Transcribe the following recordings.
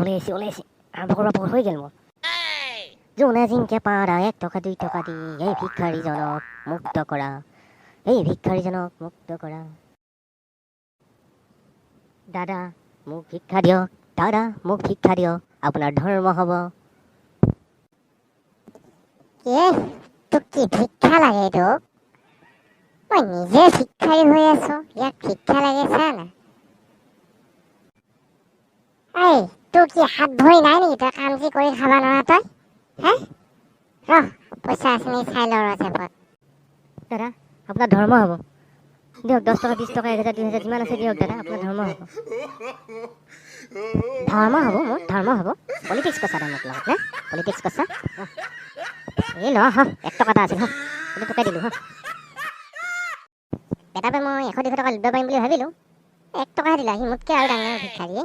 ওলাই আহিছে, ওলাই আহিছে। আৰম্ভ কৰিব পৰা হৈ গ'ল মোৰ। যোনে জিংকে পাৰা 1 টকা 2 টকা দি এই ভিক্ষাৰীজনক মুক্ত কৰা, এই ভিক্ষাৰীজনক মুক্ত কৰা। দাদা, মোক ভিক্ষা দিয়ক। দাদা, মোক ভিক্ষা দিয়ক, আপোনাৰ ধৰ্ম হ'ব। কি, তোক কি ভিক্ষা লাগে তোক? মই নিজে ভিক্ষাৰী হৈ আছো, ইয়াক ভিক্ষা লাগে চা না। এই, তোৰ কি হাত ভৰি নাই নেকি? তই কাম যি কৰি খাব নোৱাৰা তই? হে, ৰহ, পইচা আছে নেকি চাই লওঁ ৰ জেপত। দাদা, আপোনাৰ ধৰ্ম হ'ব। দিয়ক, 10 টকা, 20 টকা, 1000, 2000 যিমান আছে দিয়ক দাদা, আপোনাৰ ধৰ্ম হ'ব। ধৰ্ম হ'ব মোৰ, ধৰ্ম হ'ব। পলিটিক্স কৈছা তই মোক লগত নে? পলিটিক্স কৈছা? এই ল, হ, 1 টকা এটা আছিল, হ, এইটো তোকে দিলোঁ। হ বেটাপে, মই 100 200 টকা লুটিব পাৰিম বুলি ভাবিলোঁ, 1 টকাহে দিলা। সি মোতকৈ আৰু ডাঙৰ ভিক্ষাৰী।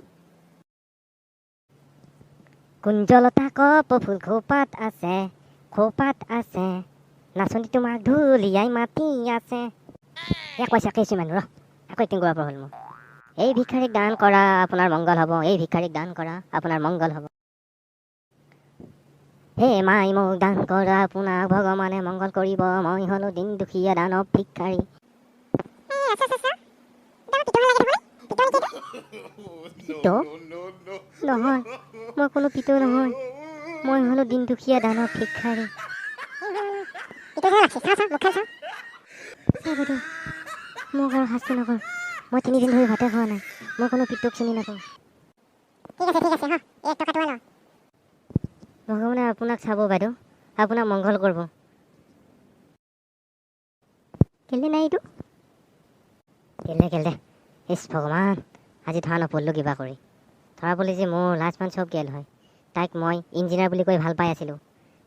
কুঞ্জলতা কপৌ ফুল খোপাত আছে, খোপাত আছে, নাচনী তোমাক ঢুলীয়াই মাতি আছে। এ কৈছে কেইছি মানুহ। ৰ, আকৌ এক্টিং কৰিব পৰা হ'ল মোৰ। এই ভিক্ষাৰীক দান কৰা, আপোনাৰ মংগল হ'ব। এই ভিক্ষাৰীক দান কৰা, আপোনাৰ মংগল হ'ব। হে মাই, মোক দান কৰা, আপোনাক ভগৱানে মংগল কৰিব। মই হলো দিন দুখীয়া দানৱ ভিক্ষাৰী। পিত নহয়, মই কোনো পিতৌ নহয়। মই হলো দিন দুখীয়া দানৱ ভিক্ষাৰী। বাইদেউ, মোক আৰু শাস্তি নকৰ। মই 3 দিন ধৰি ভাতে খোৱা নাই। মই কোনো পিতৌক চিনি নাপাওঁ। ঠিক আছে, ঠিক আছে, হ, 1 টকাটো ল। ভগৱানে আপোনাক চাব বাইদেউ, আপোনাক মংগল কৰিব। কেলে নাই এইটো? কেলে কেলে? ইছ ভগৱান, আজি ধৰা নপৰিলোঁ কিবা কৰি। ধৰা পৰিলে যে মোৰ লাজ মান চব গেল হয়। তাইক মই ইঞ্জিনিয়াৰ বুলি কৈ ভাল পাই আছিলোঁ।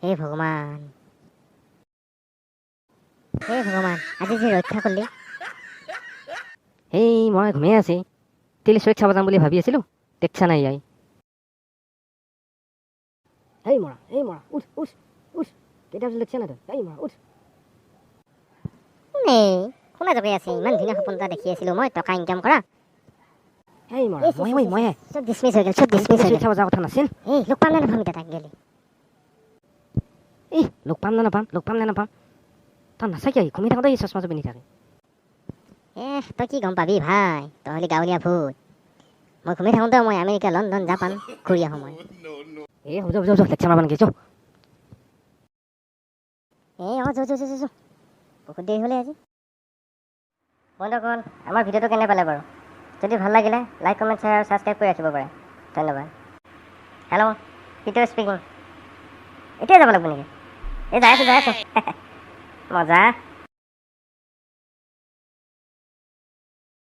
হে ভগৱান, হে ভগৱান, আজি যে ৰক্ষা কৰিলি। এই মই ঘুমাই আছে। তেলি চৈক চাব যাম বুলি ভাবি আছিলোঁ, দেখছা নাই ইয়াই। এই মৰা, এই মৰা, উঠ উঠ উঠ। কেইটা বজাত দেখছা না তই? এই মৰা, উঠ। কোনে কোনে জগাই আছে? ইমান ধুনীয়া সপোন এটা দেখি আছিলোঁ মই, টকা ইনকাম কৰা। এই মৰা, মই মই ময়ে। চব ডিছমিছ হৈ গ'ল, চব ডিছমিছ হৈ চৈক গ'ল। চাব যোৱা কথা নাছিল। এই লগ পাম নে নাপাম এতিয়া তাক গেলি? এই লগ পাম নে নাপাম, লগ পাম নে নাপাম? তই নাচাই কিয়? ঘুমি থাকোঁতে এই চশমাটো পিন্ধি থাকে। এ তই কি গম পাবি ভাই? তই হ'লি গাঁৱলীয়া ভূত। মই ঘুমি থাকোঁতে মই আমেৰিকা, লণ্ডন, জাপান ঘূৰি আহোঁ মই। এই হ'ব, যাওঁ যাওঁ, লেকচাৰ মাৰবা নেকি? যাওঁ। এই অঁ, যো যো যো যো, বহুত দেৰি হ'লে আজি। বন্ধুসকল, আমাৰ ভিডিঅ'টো কেনে পালে বাৰু? যদি ভাল লাগিলে লাইক, কমেণ্ট, শ্বেয়াৰ আৰু ছাবস্ক্ৰাইব কৰি ৰাখিব পাৰে। ধন্যবাদ। Hello', Peter speaking. এতিয়াই যাব লাগিব নেকি? এই যাই আছোঁ, যাই আছোঁ। মজা।